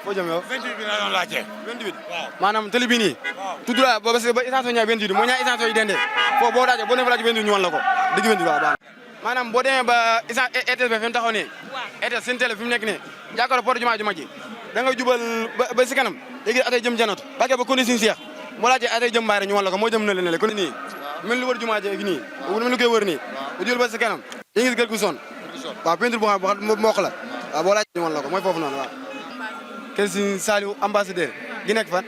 foo jëm yow 28 bi la doon laajte 28 waaw maanaam télé bi nii tudd la ba station ñaa 28 moo ñaa station yi dende foofu boo daajee boo ne fa laaj 28 ñu wan la ko digg 28 waaw baax maanaam boo demee ba ETS bi fi mu taxaw nii ETS seen télé fi mu nekk nii jàkkaarloo port jumaa ji da nga jubal ba si kanam léegi atay jëm janatu bàggee ba koni sin seex moo laajee atay jëm mbaare ñu wan la ko moo jëm na leen kon nii mel lu wër jumaa ji nii mel lu koy wër nii bu jubal ba si kanam yi ngi kër gu son waaw peinture bu xam mokk la waaw boo laajee ñu wan la ko mooy foofu noonu waaw kër si Saliou ambassadeur gi nekk fan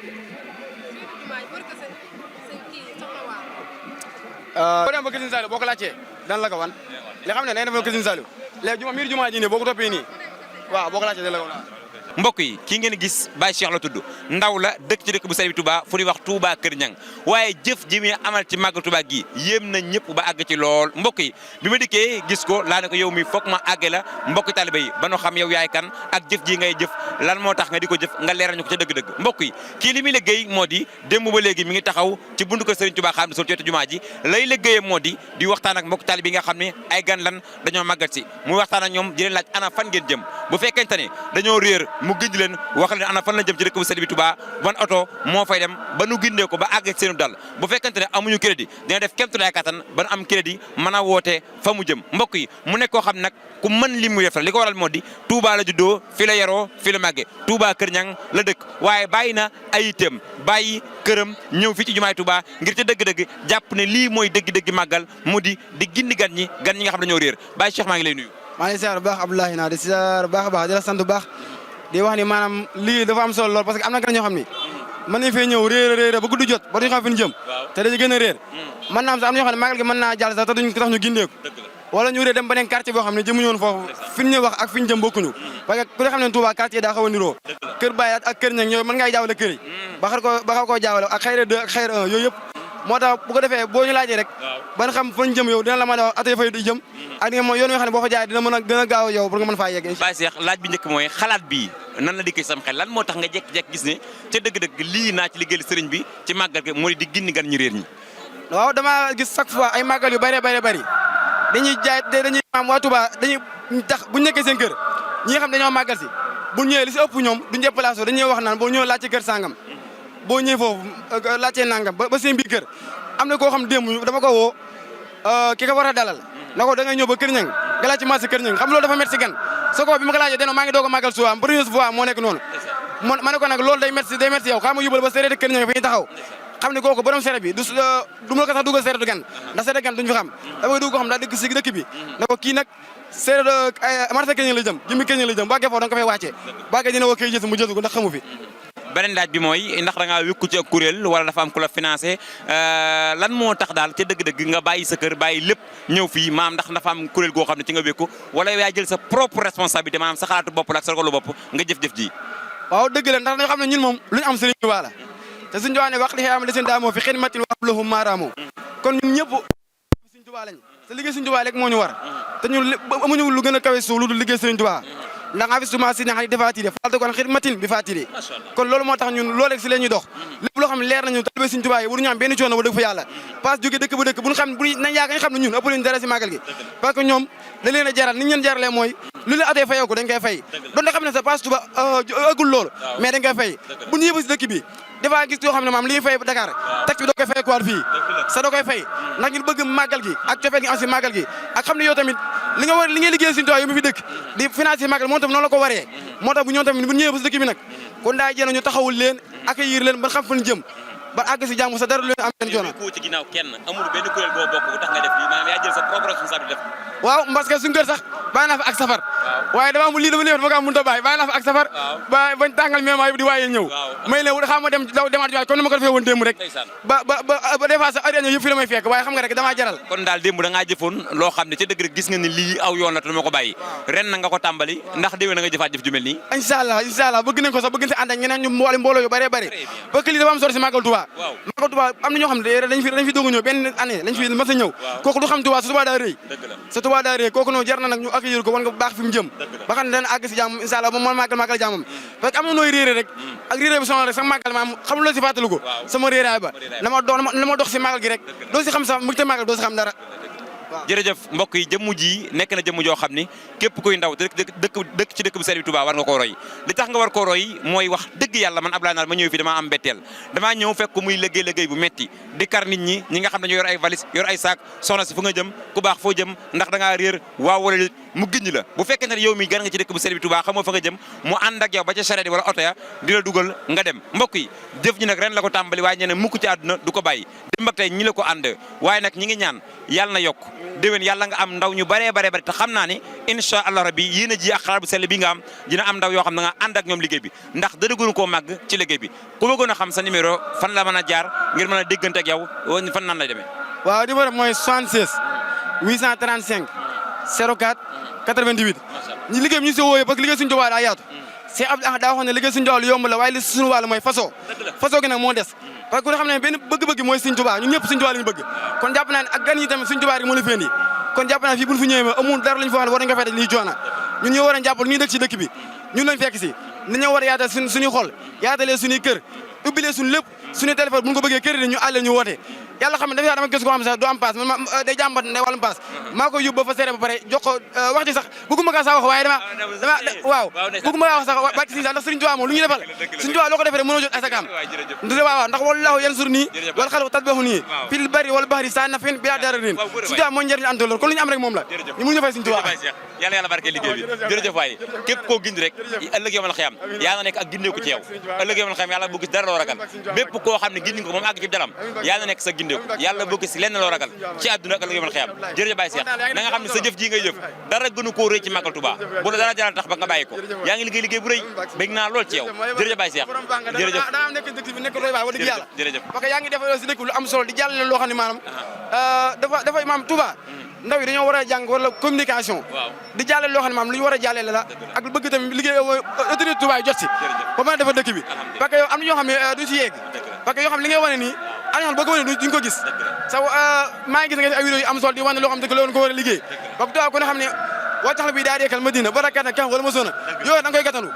boo dem ba kër si Saliou boo ko laajtee dan la ko wan li xam ne day def kër si Saliou léegi juma miir jumaa ji nii boo ko toppee nii waaw boo ko laajtee dan la ko wan mbokk yi kii ngeen gis Baye Cheikh la tudd ndaw la dëkk ci dëkk bu sell bi Touba fu ñuy wax Touba Kër Ñang waaye jëf ji muy amal ci màggal Touba gi yéem na ñëpp ba àgg ci lool mbokk yi bi ma dikkee gis ko laa ne ko yow mi foog ma àgge la mbokki talibé yi ba nu xam yow yaay kan ak jëf ji ngay jëf lan moo tax nga di ko jëf nga leeral ñu ko ca dëgg-dëgg mbokk yi kii li muy liggéey moo di démb ba léegi mi ngi taxaw ci buntu kër Serigne Touba xam ne sol ci wetu jumaa ji lay liggéeyam moo di waxtaan ak mbokki talibé yi nga xam ne ay gan lan dañoo màggal si muy waxtaan ak ñoom di leen laaj ana fan ngeen jëm bu fekkente ne dañoo réer mu gëj leen wax leen ana fan la jëm ci dëkk bu sell bi Touba ban oto moo fay dem ba nu gindee ko ba àgg ak seenu dal bu fekkente ne amuñu crédit dina def kéem tolluwaay kattan ba nu am crédit mën a woote fa mu jëm mbokk yi mu nekk koo xam nag ku mën li muy def la li ko waral moo di Touba la juddoo fi la yaroo fi la màggee Touba Kër Ñang la dëkk waaye bàyyi na ay itam bàyyi këram ñëw fii ci jumaay Touba ngir ca dëgg-dëgg jàpp ne lii mooy dëgg-dëgg màggal mu di gindi gan ñi nga xam dañoo réer Baye Cheikh maa ngi lay nuyu. maa ngi siyaar bu baax Abdoulaye naa di siyaar bu baax a baax di la sant bu baax di wax ni maanaam lii dafa am solo lool parce que am na gan ñoo xam ni mën nañ fee ñëw réer ba guddi jot ba duñu xam fi ñu jëm te dañu gën a réer mën naa am sax am na ñoo xam ne màggal gi mën naa jàll sax te duñ tax ñu gindeeku wala ñu réer dem beneen quartier boo xam ne jëmuñu woon foofu fi ñu wax ak fi ñu jëm bokkuñu parce que ku ne xam ne Touba quartier daa xaw a niroo kër Baye ak kër Ñang ñëw mën ngay jaawale kër yi ba xaw koo jaawale ak xayra 2 ak xayra 1 yooyu yëpp moo tax bu ko defee boo ñu laajee rek ban xam fan jëm yow dina la mën a wax atay fay di jëm ak di nga mooy yoon yoo xam ne boo fa jaay dina mën a gën a gaaw yow pour nga mën faa yegg Baye Cheikh laaj bi njëkk mooy xalaat bi nan la dikkee sam xel lan moo tax nga jekk-jekk gis ne ca dëgg-dëgg lii naa ci liggéeyal sëriñ bi ci màggal gi moo di gindi gan ñi réer ñi waaw dama gis chaque fois ay màggal yu bëree bëri dañuy jaay dañuy maam waa Touba dañuy tax buñu nekkee seen kër ñi nga xam dañoo màggal si bu ñëwee li si ëpp ñoom duñu déplacé dañuy wax naan boo ñëwee laajte kër sangam boo ñëwee foofu laajtee nangam ba seen biir kër am na koo xam démb dama ko woo ki ko war a dalal na ko da ngay ñëw ba Kër Ñang nga laaj ci marché Kër Ñang xam loolu dafa métti si gan soo ko bi ma ko laajee deno maa ngi doog a màggal suwaam première fois moo nekk noonu ma ne ko nag loolu day métti yow xam nga yóbbal ba séeréer Kër Ñang fi ñu taxaw xam ne kooku borom seere bi du ma la ko sax dugal seere du gan ndax seere gan duñu fi xam dama dugg ko xam daa dëkk si dëkk bi na ko kii nag séeréer marché Kër Ñang la jëm jëmmi Kër Ñang la jëm bàggee foofu da nga ko fay wàccee bàggee dina woo koy jël mu jël ko ndax xamu fi beneen laaj bi mooy ndax da ngaa wékku ci ak kuréel wala dafa am ku la financé lan moo tax daal ca dëgg-dëgg nga bàyyi sa kër bàyyi lépp ñëw fii maam ndax dafa am kuréel goo xam ne ci nga wékku wala yaa jël sa propre responsabilité maanaam sa xalaatu bopp la ak sa ragalu bopp nga jëf-jëf ji waaw dëgg la ndax dañoo xam ne ñun moom lu ñu am Sëriñ Tuubaa la te Sëriñ Tuubaa ne wax li xëy am seen daamoo fi xidmatin wa ablahum maaraamoo kon ñun ñëpp Sëriñ Tuubaa lañ te liggéey Sëriñ Tuubaa rek moo ñu war te ñun amuñu lu gën a kawe suuf lu dul liggéey Sëriñ Tuubaa ndax investissement si nax di faatiri falta kon xidmatin bi faatiri kon loolu moo tax ñun loolu rek si leen ñuy dox lépp loo xam ne leer nañu talibé Sëriñ Tuubaa yi waruñu am benn coono ba dëgg fa yàlla passe jóge dëkk ba dëkk bu ñu xam bu nañ yaakaar ñu xam ne ñun ëpp luñu dara si màggal gi parce que ñoom da leen a jaral ni ñu leen jaralee mooy lu leen atee fayoo ko dañ koy fay doon xam ne sa passe Touba ëggul loolu mais dañ koy fay bu ñu yëbu si dëkk bi dafa gis yoo xam ne maam li ñuy fay Dakar tax bi doo koy fay quoi fii sa doo koy fay ndax ñu bëgg màggal gi ak cofeel gi am si màggal gi ak xam ne yow tamit li ngay liggéey Sëriñ Tuubaa yow mi fi dëkk di financer màggal moom tamit noonu la ko waree moo tax bu ñoom tamit bu ñëwee ba si dëkk bi nag kon daa jéem ñu taxawul leen accueillir leen ba xam fan jëm ba àgg si jàmm sa dara lu leen am seen coono ko ci ginnaaw kenn amul benn kuréel boo bokk bu tax nga def lii maanaam yaa jël sa propre responsabilité def waaw parce que suñu kër sax bàyyi naa fa ak safar waaye dama amul lii dama neex dama ko am mënut a bàyyi fa ak safar ba bañ tàngal méma yëpp di waaye ñëw may leen xam ma dem demaat jiwaay comme ni ma ko defee woon démb rek ba des fois sax heure ñëw yëpp fi la may fekk waaye xam nga rek damaa jaral kon daal démb da ngaa jëfoon loo xam ne ca dëgg rek gis nga ni lii aw yoon la te dama ko bàyyi ren na nga ko tàmbali ndax déwén na nga jëfaat jëf ju mel nii inshallah bëgg nañ ko sax bëgg nañ si ànd ak ñeneen ñu mbooloo yu bëree bëri parce que lii dafa am solo si Màggal Touba Màggal Touba am na ñoo xam ne dañ fi doog a ñëw benn année lañ fi mas a ñëw kooku du xam Touba sa Touba daa rëy kooku noonu jar na nag ñu accueillir ko wan nga baax fi mu jëm ba xam ne dana àgg si jàmm inshallah moom man màggal jàmmam parce que am na nooy réeré rek ak réeré bi sonal rek sax màggal maam xam loo si fàttaliku ko sama réeraay ba la ma dox si màggal gi rek doo si xam sax mu te màggal doo si xam dara jërëjëf mbokk yi jëmm ji nekk na jëmm joo xam ni képp kuy ndaw dëkk ci dëkk bu sell bi Touba war nga koo roy li tax nga war koo roy mooy wax dëgg yàlla man Abdoulaye Nar ma ñëw fi damaa am mbetteel damaa ñëw fekk ko muy liggéey bu metti di kar nit ñi nga xam ne ñu yor ay valise yor ay saak soxna si fu nga jëm ku baax foo jëm ndax da ngaa réer waaw wala mu giñ la bu fekkee ne yow mi gan nga ci dëkk bu sell bi Touba xamoo fa nga jëm mu ànd ak yow ba ca charrette wala oto ya di la dugal nga dem mbokk yi jëf ñi nag ren la ko tàmbali waaye ñeneen mukk ci àdduna du ko bàyyi démb ak tey ñi la ko ànd waaye nag ñi ngi ñaan yàlla na yokk déwén yàlla nga am ndaw ñu baree te xam naa ne incha allah rabbi yéen a ji ak xalaat bu sell bi nga am dina am ndaw yoo xam ne nga ànd ak ñoom liggéey bi ndax dara gënu koo màgg ci liggéey bi ku bëggoon a xam sa numéro fan la mën a jaar ngir mën a déggante ak yow fan nan lay demee waaw numéro mooy 76 835 04 88 ñi liggéey bi ñu si wooyee parce que liggéey suñu Tuubaa daa yaatu c'est Abdou daa waxoon ne liggéey suñu Tuubaa lu yomb la waaye li suñu wàll mooy façon gi nag moo des parce que ku ne xam ne benn bëgg-bëgg mooy Sëriñ Tuubaa ñun ñëpp Sëriñ Tuubaa lañu bëgg kon jàpp naa ne ak gan yi tamit Sëriñ Tuubaa rek moo la fi indi kon jàpp naa fii buñ fi ñëwee amul dara lañu fa wax war nañ ko fay def lii coona ñun ñoo war a jàppal ñuy dëkk ci dëkk bi ñun lañ fekk si dañoo war a yaatal suñuy xol yaatalee suñuy kër ubbilee suñu lépp suñu téléphone bu ñu ko bëggee kër yi ñu àlle ñu woote yàlla xam ne dafa dama gis ko xam sax du am paas man day jàmbat ne wàllum paas maa koy yóbbu ba fa seere ba pare jox ko wax ci sax bëgguma kaa sax wax waaye dama waaw bëgguma kaa wax sax bàcc si sax ndax Sëriñ Tuubaa moom lu ñu defal Sëriñ Tuubaa loo ko defee rek mënoo jot asakaam waaw ndax wallahu yansur nii wal xalqu tatbahu nii fil barri wal bahri sa nafin bi dara nin Sëriñ Tuubaa moo njëriñ anto loolu kon lu ñu am rek moom la ñu mënuñu fay Sëriñ Tuubaa yàlla yàlla barke liggéey bi jërëjëf waay képp koo gindi rek ëllëg yomal xiyam yàlla nekk ak gindeeku ci yow ëllëg yomal xiyam yàlla bu gis dara loo ragal bépp koo xam ne gindi nga ko moom àgg ci dalam yàlla nekk sa gindeeku yàlla bu gis lenn loo ragal ci àdduna ak ëllëg yomal xiyam jërëjëf Baye Cheikh na nga xam ne sa jëf ji ngay jëf dara gënu koo rëy ci Màggal Touba bu la dara jaral tax ba nga bàyyi ko yaa ngi liggéey bu rëy bég naa lool ci yow jërëjëf Baye Cheikh jërëjëf daa nekk dëkk bi nekk roy baax wax dëgg yàlla parce que yaa ngi def si dëkk lu am solo di jàllale loo xam ne maanaam dafa maam Touba ndaw yi dañoo war a jàng wala communication di jàllale loo xam ne maam lu ñu war a jàllale la ak lu bëgg tamit liggéey autorité Touba yi jot si ba mën a defar dëkk bi parce que yow am na ñoo xam ne duñ si yegg parce que yoo xam li ngay wane nii am na ñoo xam bëgg wane duñ ko gis sa maa ngi gis nga def ay vidéo yu am solo di wane loo xam ne loolu ko war a liggéey ba Touba ko ne xam ne wàccax la bi daa deekal Madina ba rakkat nag kan wala ma soona yooyu da nga koy gàttanu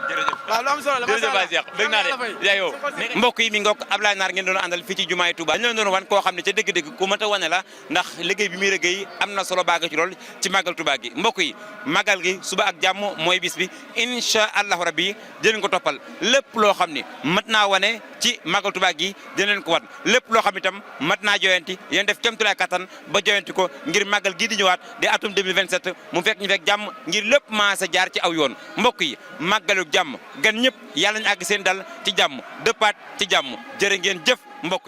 waaw lu am solo la jërëjëf Baye Cheikh bëgg naa de yaayoo mbokk yi mi ngoog Abdoulaye Nar ngeen doon àndal fii ci jumaay Touba dañu leen doon wan koo xam ne ca dëgg-dëgg ku mat a wane la ndax liggéey bi muy liggéey am na solo baaga ci lool ci màggal Touba gi mbokk yi màggal gi suba ak jàmm mooy bis bi incha allahu rabbi dinañ ko toppal lépp loo xam ne mat naa wane ci màggal Touba gi dinañ ko wan lépp loo xam itam mat naa joyanti yéen def kéemtulaay kattan ba joyanti ko ngir màggal gii di ñëwaat di atum 2027 mu fekk ñu fekk jàmm ngir lépp maasa jaar ci aw yoon mbokk yi màggalu jàmm gan ñëpp yàlla ñu àgg seen dal ci jàmm dëppaat ci jàmm jërë ngeen jëf mbokk yi